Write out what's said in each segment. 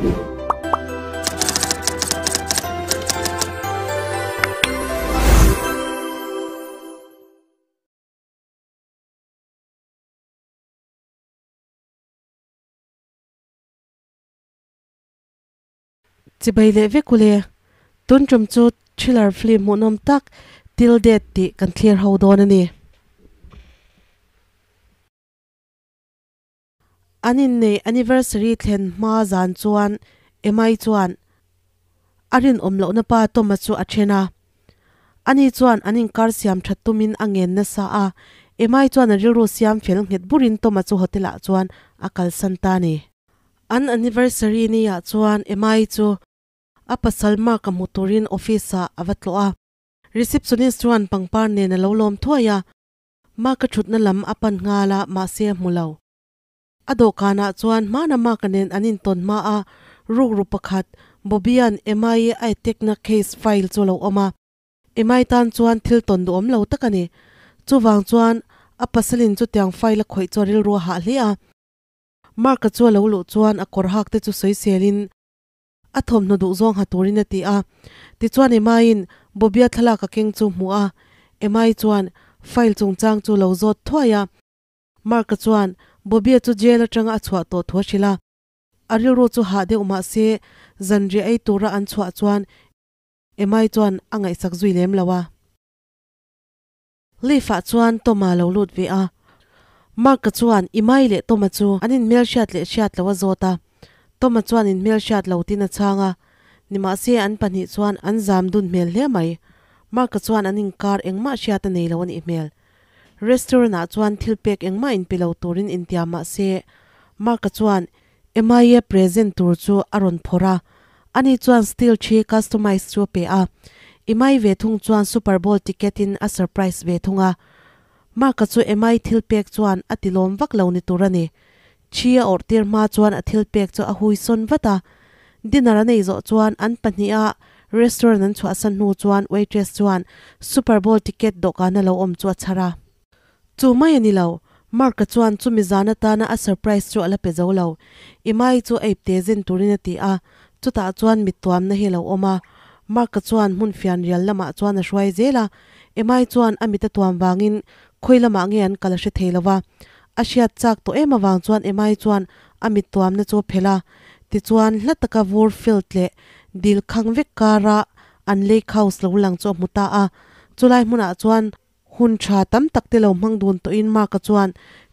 Chibai leh vek ule, tun tum chu thriller film hmuhnawm tak Till Death tih kan thlir ho dawn a ni. An inneih anniversary thlen hma zan chuan Emma-i chuan a rinawm lohna pa Tom-a chu a then a. Ani chuan an inkar siam that tumin a ngen nasa a, Emma-i chuan a rilru siam fel nghet burin Tom-a chu hotel-ah chuan a kalsan ta a ni. An anniversary ni-ah chuan Emma-i chu a pasal Mark-a hmu turin office-ah a va tlawh a. Receptionist chuan pangpar nen a lo lawm thuai a, Mark-a thutna lam a pan nghal a, mahse a hmu lo. A dawhkanah chuan hmana Mark-a nen an intawn hma a, rukru pakhat Bobby-a'n Emma-i a attack-na case file chu a lo awm a. Emma-i tan chuan thil tawn duhawm lo tak a ni. Chuvang chuan a pasalin chutiang file a khawih chu a rilru a hah hle a. Mark-a chu a lo luh chuan a kawr hak te chu sawiselin a thawmhnaw duh zawng ha turin a ti a. Tichuan Emma-in Bobby-a thlalak a keng chu hmuh a, Emma-i chuan file chungchang chu lo zawt thuai a. Mark-a chuan Bobby-a chu jail atanga a chhuah tawh thu a hrilh a. A rilru chu hah deuh mah se zanriah ei tura an chhuah chuan Emma-i chuan a ngaihsak zui lem lo a. Leaf-ah chuan Tom-a lo lut ve a. Mark-a chuan Imai leh Tom-a chu an inhmelhriat leh hriat lo a zawt a. Tom-a chuan inhmelhriat lo tin a chhang a. Nimahse an pahnih chuan an zam dun hmel hle mai. Mark-a chuan an inkar engmah hriat a nei lo a nih hmel. Restaurant-ah chuan thil pek engmah inpe lo turin intiam mah se Mark-a chuan MIA present tur chu a rawn phawrh a, ani chuan steel thi customize chu a pe a, Imai ve thung chuan Super Bowl ticket in a surprise ve thung a. Mark-a chu Emai thil pek chuan a ti lawm vak lo ni tur a ni. Thi a awrh tir hma chuan a thil pek chu a hui sawn vat a. Dinner an ei zawh chuan an pahniha restaurant an chhuahsan hnu chuan waitress chuan Super Bowl ticket dawhkan a lo awm chu a chhar a. Chu mai a ni lo, Mark-a chuan chumi zan atana a surprise chu a la pe zo lo. Imai chu a ipte zen turin a ti a, chutah chuan mit tuamna hi a lo awm a. Mark-a chuan hmun fian rial lamah chuan a hruai zel a, Imai chuan a mit a tuam vangin khawi lamah nge an kal a hre thei lo va. A hriat chak tawh em avang chuan Imai chuan a mit tuamna chu a phelh a, tichuan hla taka vur field leh dil khang vek kara an lake house lo lang chu a hmu ta a. Chulai hmunah chuan Hun tha tam tak te lo hmang dun tawhin Mark-a chuan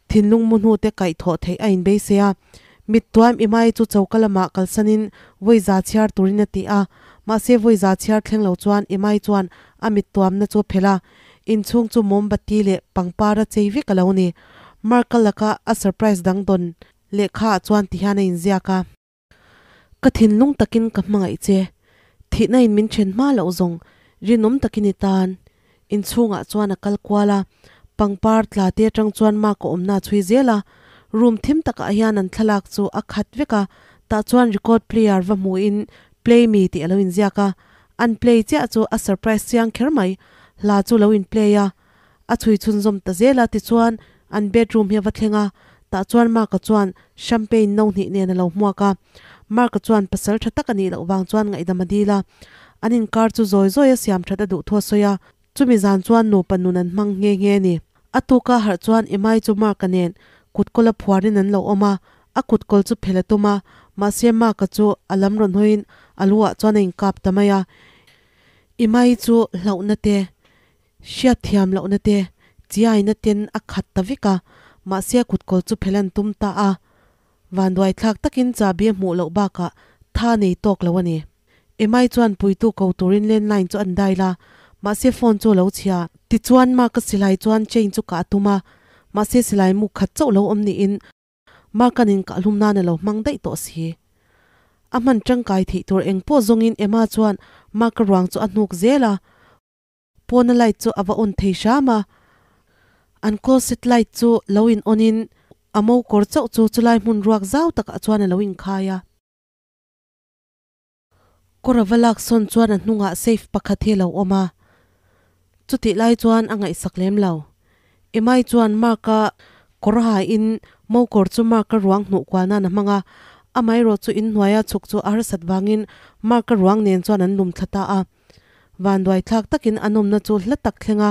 thinlung mu hnu te kaih thawh theih a inbeisei a. Mittuam Imai chu choka lamah kalsanin vawi za chhiar turin a ti a. Mahse vawi za chhiar thleng lo chuan Imai chuan a mittuamna chu a phelh a. Inchhung chu mombati leh pangpar a chei vek a lo ni. Mark-a laka a surprise dang dawn lehkha ah chuan tihian a inziak a. Ka thinlung takin ka hmangaih che, thihna in min then hma loh zawng rinawm takin i tan. Inchhungah chuan a kal kual a, pangpar tla te atang chuan mark a awmna a chhui zel a, room thim takah hian an thlalak chu a khat vek a, tah chuan record player va hmuhin play me tih a lo inziak a, an play chiah chu a surprise chiang kher mai, hla chu lo in play a. A chhui chhunzawm ta zel a, tichuan an bedroom hi a va thleng a, tah chuan Mark-a chuan champagne no hnih nen a lo hmuak a. Mark-a chuan pasal tha tak a nih loh vang chuan ngaihdam a dil a, an inkar chu zawi zawi a siam that a duh thu a sawi a, chumi zan chuan nupa nun an hmang nghe nghe a ni. A tuka harh chuan Emma-i chu Mark-a nen kutkawl a phuarin an lo awm a, a kutkawl chu phelh a tum a, mahse Mark-a chu a lam rawn hawiin a lu ah chuan a inkap ta mai a. Emma-i chu hlauhna te Hriatthiam lohna te chiaina ten a khat ta vek a, mahse a kutkawl chu phelh an tum ta a. Vanduai thlak takin chahbi a hmuh loh bakah tha nei tawk lo a ni. Emai chuan puitu ko turin landline chu an dial a, mahse phone chu a lo chhia. Tichuan Mark-a silai chuan chain chu kah a tum a, mahse silai mu khat chauh lo awm niin Mark-a'n inkahlum nan a lo hmang daih tawh si. A hman tangkai theih tur engpawh zawngin Emma chuan Mark-a ruang chu a hnuk zel a. Pawna light chu a va on thei hram a, an closet light chu lo in on in a mo kawr chauh chu chulai hmun ruak zau takah chuan a lo inkhai a. Kawr a va lak sawn chuan a hnungah safe pakhat hi a lo awm a, chutih lai chuan a ngaihsak lem lo. Emai chuan Mark-a kawr ha in mo kawr chu Mark-a ruang hnuh kual nan a hmang a, Amaherawhchu inhnuaia chhuk chu a harsat vangin Mark-a ruang nen chuan an lum thla ta a. Vanduai thlak takin a nawmna chu hla tak thlenga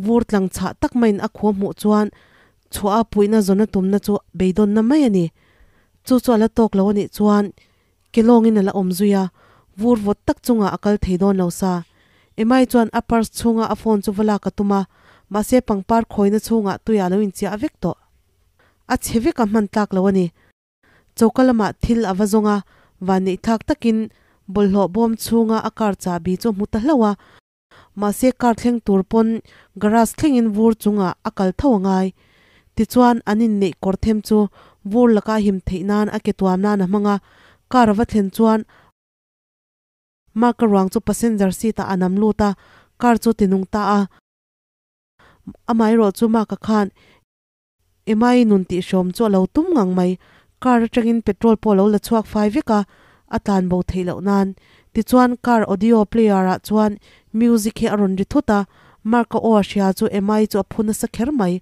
vur tlang chhah tak maiin a khaw hmuh chuan chhuah a puihna zawna tumna chu beidawnna mai a ni. Chu chu a la tawk lo a nih chuan ke lawngin a la awm zui a, vur vawt tak chungah a kal thei dawn lo sa. Emai chuan a purse chhunga a phone chu va lak a tum a, mahse pangpar khawina chhungah tuiah a lo inchiah vek tawh. A chhe vek a hman tlak lo a ni. Choka lamah thil a va zawng a, vanneih thlak takin bawlhhlawh bawm chhunga a car chahbi chu a hmu ta hlauh a. Mahse car thleng tur pawn garage thlengin vur chungah a kal tho a ngai. Tichuan an inneih kawr them chu vur laka a him theih nan a ke tuam nan a hmang a, car a va thlen chuan Mark-a ruang chu passenger seat ah a nam lut a, car chu ti nung ta a. Amaherawh chu Mark-a khan Emma-i nun tihhrawm chu a lo tum ngang mai. Car atangin petrol pawh a lo la chhuak fai vek a, a tlan bo theih loh nan. Tichuan car audio player ah chuan music hi a rawn ri thut a, Mark-a aw a hria chu Emma-i chu a phu nasa kher mai.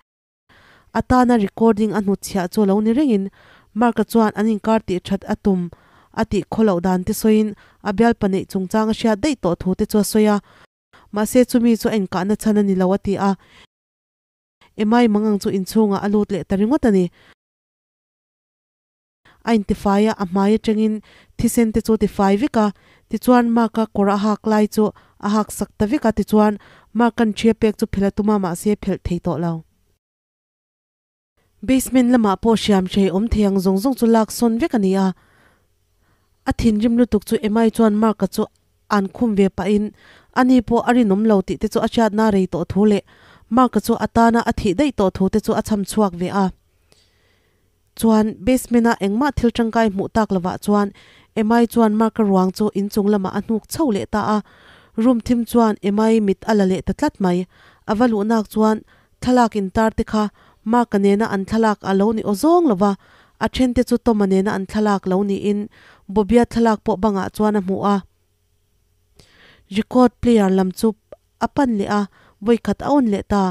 A tana recording a hnutchhiah chu a lo ni rengin Mark-a chuan an inkar tih that a tum a tih khaw loh dan te sawiin a bialpa neih chungchang a hriat daih tawh thu te chu a sawi a. Mahse chumi chu a inkahna chhan a ni lo a ti a. Emai mangang chu inchhungah a lut leh ta ringawt a ni. A intifai a, a hmai atangin thisen te chu a tifai vek a, tichuan Mark-a kawr a hak lai chu a hak sak ta vek a, tichuan Mark-a'n ṭhia pek chu phelh a tum a, mahse phelh thei tawh lo. Basement lamah pawh hriam hrei awm thei ang zawng zawng chu lak sawn vek a ni a. A thinrim lutuk chu Emai chuan Mark-a chu an khum ve pahin ani pawh a rinawm lo tih te chu a hriatna rei tawh thu leh Mark-a chu a tana a thih daih tawh thu te chu a chham chhuak ve a. Chuan basement-a engmah thil tangkai hmuh tak lovah chuan Emai chuan Mark-a ruang chu inchung lamah a hnuk chho leh ta a. Room thim chuan Emai mit a la leh ta tlat mai. A va luhnak chuan Thlalak intar te kha Mark-a nena an thlalak a lo ni aw zawng lo va, a thente chu Tom-a nena an thlalak lo niin Bobby-a thlalak pawh bangah chuan a hmu a. Record player lam chu a pan leh a, vawikhat a on leh ta.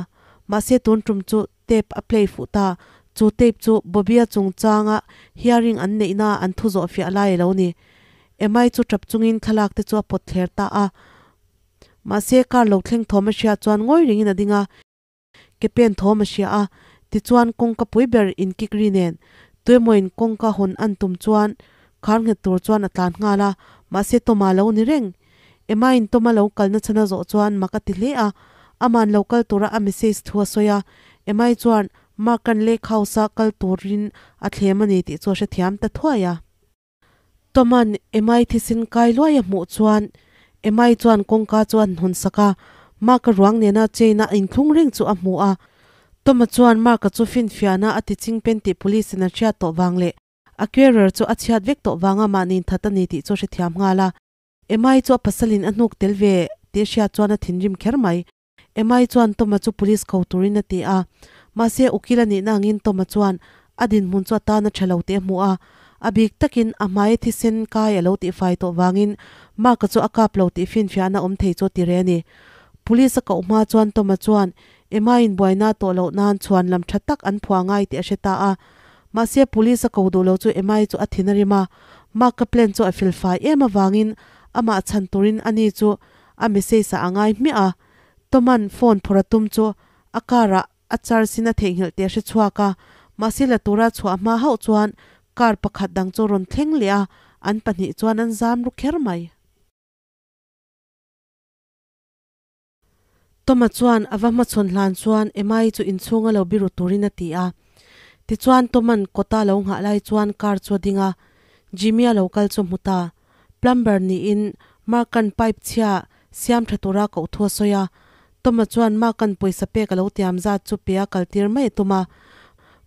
Mahse tun tum chu tape a play fuh ta, chu tape chu Bobby-a chungchanga hearing an neihna an thu zawh fiah lai a lo ni. Emma-i chu tap chungin thlalak te chu a pawt thler ta a. Mahse car lo thleng thawm a hria chuan ngawi rengin a ding a, ke pen thawm a hria a, tichuan kawngka pui ber in kik ri nen tuemawiin kawngka hawn an tum chuan khar nghet tur chuan a tlan nghal a, mahse Toma lo ni reng. Emma-in Toma lo kalna chhan a zawh chuan mak a ti hle a, aman lo kal tura a message thu a sawi a, Emma-i chuan Mark-a'n lake house-a kal turin a thlem a ni tih chu a hrethiam ta thuai a. Toman Emai thisen kai luai a hmuh chuan Emai chuan kawngka chu an hawn sak a, Mark-a ruang nena chain a inthlung reng chu a hmu a. Toma chuan Mark-a chu finfiahna a ti ching pen tih police in an hriat tawh vang leh a carrier chu a chhiat vek tawh vanga mahni inthat a ni tih chu a hrethiam nghal a. Emai chu a pasalin a hnuk tel ve tih a hriat chuan a thinrim kher mai. Emai chuan Toma chu police ko turin a ti a. Mahse ukil a nihna angin Toma chuan a dinhmun chu a tan a tha lo tih a hmu a. A bik takin a hmaia thisen kai a lo tihfai tawh vangin Mark-a chu a kap lo tih finfiahna awm thei chu a ti reh a ni. Police a koh hma chuan Toma chuan Emma-in buaina tawh loh nan chhuan lam tha tak an phuah ngai tih a hre ta a. Mahse police a ko duh lo chu Emma-i chu a thin a rim a. Mark-a plan chu a felfai em avangin amah chhan turin ani chu A message ah a ngai hmiah a, Toman phone phawrh a tum chu a car ah a charge in a theihnghilh tih a hre chhuak a, mahse la tura chhuah hma hauh chuan car pakhat dang chu rawn thleng leh a, an pahnih chuan an zam ru kher mai. Toma chuan a va hmachhawn hlan chuan Emma-i chu inchhunga lo biru turin a ti a. Tichuan Toman kawta lo nghah lai chuan car chu a ding a, Jimmy-a lo kal chu a hmu ta. Plumber niin Mark-a'n pipe chhia siam tha tura koh thu a sawi a. Tom-a chuan Mark-a'n pawisa pek a lo tiam zat chu pe a kaltir mai a tum a.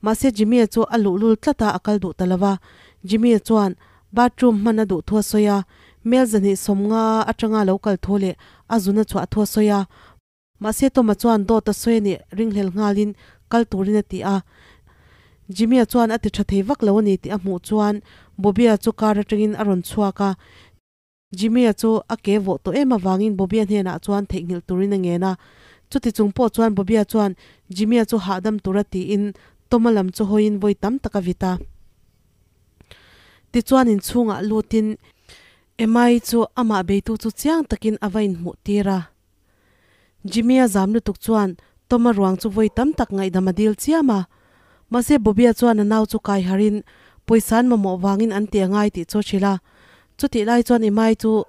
Mahse Jimmy-a chu a luhlul tlat a, a kal duh ta lo va. Jimmy-a chuan bathroom hman a duh thu a sawi a, mel 250 atanga lo kal thu leh a zun a chhuah thu a sawi a. Mahse Toma chuan dawt a sawi a nih ringhlel nghalin kal turin a ti a. Jimmy-a chuan a ti tha thei vak lo a ni tih a hmuh chuan Bobby-a chu car atangin a rawn chhuak a. Jimmy-a chu a ke vawh tawh em avangin Bobby-a hnenah chuan theihnghilh turin a ngen a. Chuti chung pawh chuan Bobby-a chuan Jimmy-a chu hahdam tura tiin Toma lam chu hawiin vawi tam tak a vit a. Tichuan inchhungah lutin Emma-i chu amah beitu chu chiang takin a va inhmuh tir a. Jimmy-a zam lutuk chuan Tom-a ruang chu vawi tam tak ngaihdam a dil chiam a. Mahse Bobby-a chuan a nau chu kai harin pawisa an mamawh vangin an ti a ngai tih chu a hrilh a. Chutih lai chuan Emma-i chu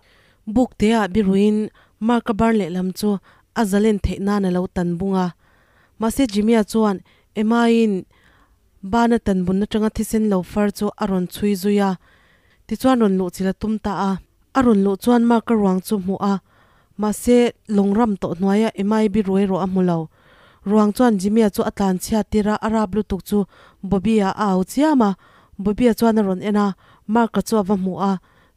buk te-ah biruin Mark-a bar lehlam chu a zalen theih nan a lo tan bung a. Mahse Jimmy-a chuan Emma-i'n Bana tan bun atanga thisen lo far chu a rawn chhui zui a, tichuan rawn luh chilh a tum ta a. A rawn luh chuan Mark-a ruang chu hmuh a, mahse lawng ram tawh hnuaia Emma-i biru erawh a hmu lo. Ruang chuan Jimmy-a chu a tlan chhiat tir a, a rap lutuk chu Bobby-a a au chiam a. Bobby-a chuan a rawn en a, Mark-a chu a va hmu a,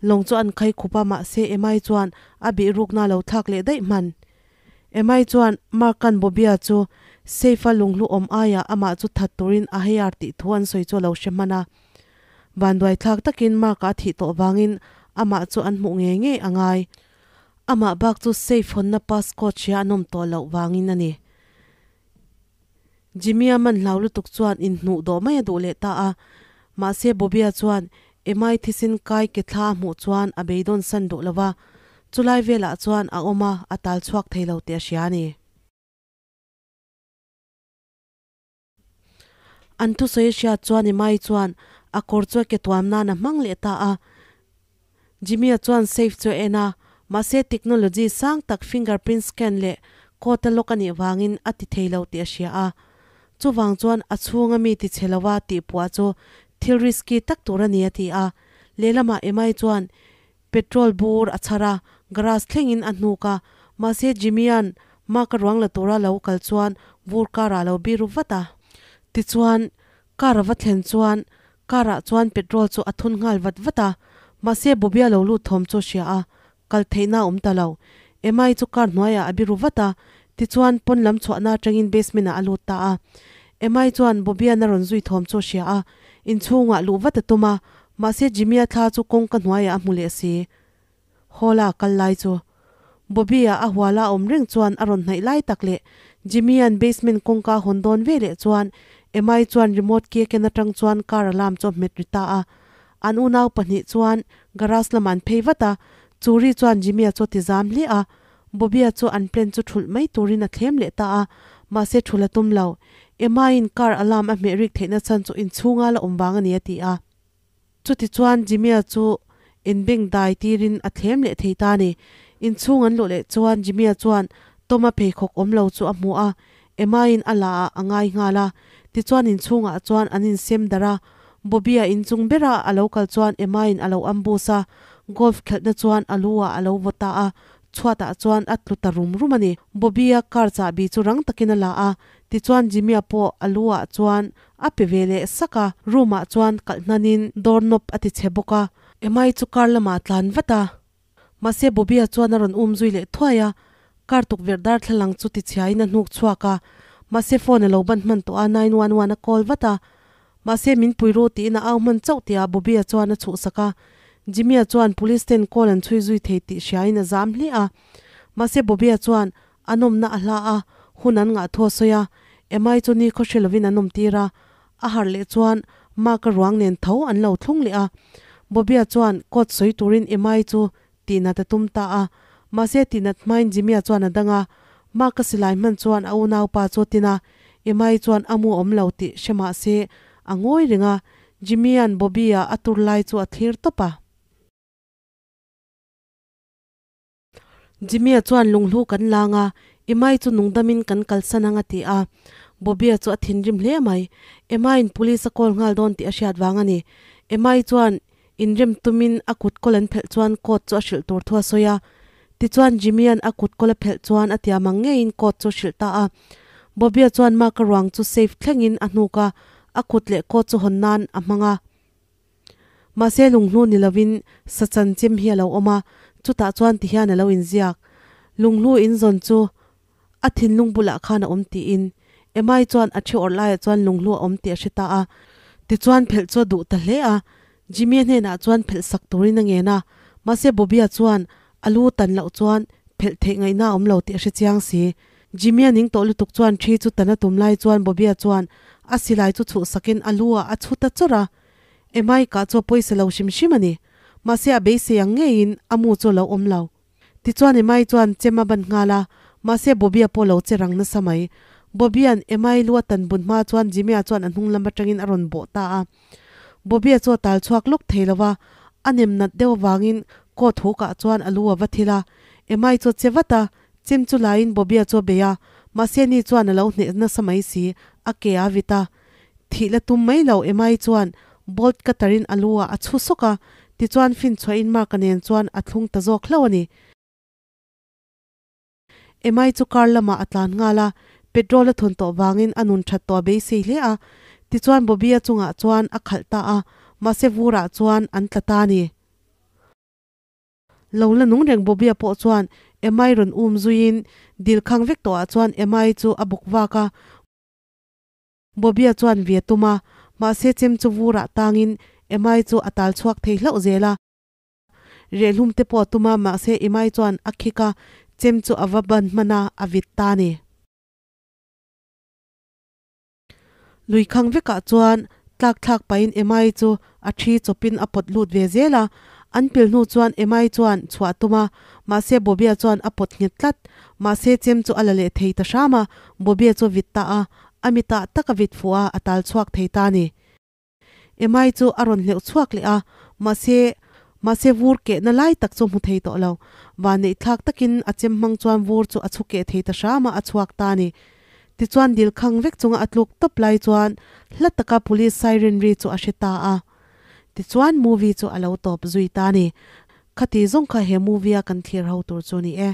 lawng chu an khai khup a, mahse Emma-i chuan a bih rukna a lo thlak leh daih hman. Emai chuan Mark-a'n Bobby-a chu safe-a lunghlu awm aiah amah chu that turin a heiar tih thu an sawi chu a lo hre hman a. Vanduai thlak takin Mark-a a thih tawh vangin amah chu an hmuh ngei ngei a ngai. Amah bak chu safe hawnna passcode hria an awm tawh loh vangin a ni. Jimmy-a man hlau lutuk chuan inhnuh dawh mai a duh leh ta a. Mahse Bobby-a chuan Emai thisen kai ke thla a hmuh chuan a beidawn san duh lo va, chulai velah chuan a awm a, a tal chhuak thei lo tih a hria a ni. An thusawi a hriat chuan Emai chuan a kawr chu a ke tuam nan a hmang leh ta a. Jimmy-a chuan safe chu a en a, mahse technology sang tak fingerprint scan leh code a lock a nih vangin a ti thei lo tih a hria a. Chuvang chuan a chhunga mi ti chhe lova tih puah chu thil risky tak tur a ni a ti a. Lehlamah Emma-i chuan petrol bur a chhar a, garage thlengin a hnuk a, mahse Jimmy-a'n Mark-a ruang la tura lo kal chuan vur car-ah a lo biru vat a. Tichuan, car a va thlen chuan Car ah chuan petrol chu a thun nghal vat vat a, mahse Bobby-a lo lut thawm chu a hria a, kal theihna a awm ta lo. Emma-i chu car hnuaiah a biru vat a, tichuan pawn lam chhuahna atangin basement ah a lut ta a. Emma-i chuan Bobby-a'n a rawn zui thawm chu a hria a, inchhungah luh vat a tum a, mahse Jimmy-a thla chu kawngka hnuaiah a hmu leh si. Hall-a kal lai chu Bobby-a a huala awm reng chuan a rawn hnaih lai tak leh Jimmy-a'n basement kawngka a hawn dawn ve leh chuan Emma-i chuan remote key a ken atang chuan car alarm chu a hmet ri ta a. An unau pahnih chuan garage lamah an phei vat a, Churi chuan Jimmy-a chu a ti zam hle a. Bobby-a chu an plan chu thulh mai turin a thlem leh ta a, mahse thulh a tum lo. Emma-i'n car alarm a hmeh rik theihna chhan chu inchhunga la awm vang a ni a ti a. Chutichuan Jimmy-a chu inbeng dai tirin a thlem leh thei ta a ni. Inchhung an luh leh chuan Jimmy-a chuan Tom-a pheikhawk awm lo chu a hmu a, Emma-in a la ah a ngai nghal a. Tichuan inchhungah chuan an insem darh a, Bobby-a inchung bera a lo kal chuan Emma-in a lo ambush a, golf khelhna chuan a lu ah a lo vaw ta a, chhuatah chuan a tlu ta rum rum a ni. Bobby-a car chahbi chu rang takin a la a, tichuan Jimmy-a pawh a lu ah chuan A pe ve leh sak a, room ah chuan kalh hnanin door knob a ti chhe bawk a. Emma-i chu car lamah a tlan vat a, mahse Bobby-a chuan a rawn um zui leh thuai a, car tukverh darthlalang chu ti chhiain a hnuk chhuak a, mahse phone a lo ban hman tawh a, 911 a call vat a, mahse min pui ru tiin a au hman chauh tihah Bobby-a chuan a chhuhsak a, Jimmy-a chuan police ten call an chhui zui thei tih hriain a zam hle a, mahse Bobby-a chuan A nawmna a hla a, hun an ngah thu a sawi a, Emai chu ni khaw hre lovin an awmtir a, a harh leh chuan Mark-a ruang nen tho an lo thlung leh a. Bobby-a chuan court sawi turin Emai chu tihnat a tum ta a, mahse tihnat hmain Jimmy-a chuan a dang a, Mark-a silai hman chuan a unaupa chu a tin a, Emai chuan a mu awm lo tih hre mah se a ngawi reng a, Jimmy-a'n Bobby-a a tur lai chu a thlir tawp a. Jimmy-a chuan lunghlu kan lang a, Emma-i chu nungdamin kan kalsan ang a ti a. Bobby-a chu a thinrim hle mai. Emma-in police a call nghal dawn tih a hriat vang a ni. Emma-i chuan inrem tumin a kut kawl an phelh chuan court chu a hrilh tur thu a sawi a. Tichuan Jimmy-a'n a kut kawl a phelh chuan a tiam ang ngeiin court chu a hrilh ta a. Bobby-a chuan Mark-a ruang chu safe thlengin a hnuk a, a kut leh court chu hawn nan a hmang a. Mahse lunghlu ni lovin sa chanchem hi a lo awm a, chutah chuan ti hian a lo inziak. Lunghlu inzawn chu a thinlung bulah khan a awm tiin Emai chuan a thi awrh laiah chuan lunghlu a awm tih a hre ta a. Tichuan phelh chu a duh ta hle a, Jimmy-a hnenah chuan phelh sak turin a ngen a, mahse Bobby-a chuan a lu tan loh chuan phelh theih ngaihna a awm lo tih a hre chiang si. Jimmy-a ning tawh lutuk chuan thi chu tan a tum lai chuan Bobby-a chuan a silai chu chhuhsakin a lu ah a chhu ta chawrh a. Emai kah chu a pawisa lo hrim hrim a ni. Mahse a beisei ang ngeiin a mu chu a lo awm lo. Tichuan Emai chuan chem a ban nghal a, mahse Bobby-a pawh lo che rang nasa mai. Bobby-a'n Emai lu a tan bun hma chuan Jimmy-a chuan a hnung lam atangin a rawn bawh ta a. Bobby-a chu a tal chhuak lawk thei lo va, a nem nat deuh avangin coat hukah chuan a lu a va thil a. Emai chu a che vat a, chem chu laiin Bobby-a chu a bei a, mahse ni chuan a lo hneh nasa mai si, a ke a vit a. Thih la tum mai lo Emai chuan bolt cutter in a lu ah a chhu sawk a, tichuan fin chhuahin Mark-a nen chuan a thlung ta zawk hlauh a ni. Emai chu car lamah a tlan nghal a, petrol a thun tawh vangin a nun that tawh a beisei hle a, tichuan Bobby-a chungah chuan a khalh ta a, mahse vurah chuan an tla ta a ni. Lo la nung reng Bobby-a pawh chuan Emai rawn um zuiin dil khang vek tawhah chuan Emai chu a bawk vak a, Bobby-a chuan ve a tum a, mahse chem chu vurah tangin Emai chu a tal chhuak thei hlauh zel a. Rehlum te pawh a tum a, mahse Emai chuan a khik a, chem chu a va ban hman a, a vit ta a ni. Lui khang vekah chuan tlak thlak pahin Emai chu a thi chawpin a pawt lut ve zel a, an pil hnu chuan Emai chuan chhuah a tum a, mahse Bobby-a chuan a pawt nghet tlat. Mahse chem chu a la leh thei ta hram a, Bobby-a chu a vit ta a, A mitah tak a vit fuh a, a tal chhuak thei ta a ni. Emai chu a rawn hleuh chhuak leh a, mahse, mahse vur kehna lai tak chu hmu thei tawh lo. Vanneih thlak takin a chem hmang chuan vur chu a chhu keh thei ta hram a, a chhuak ta a ni. Tichuan dil khang vek chunga a tluk tawp lai chuan hla taka police siren ri chu a hre ta a. Tichuan movie chu a lo tawp zui ta a ni. Khati zawng kha he movie a kan thlir ho tur chu ni e.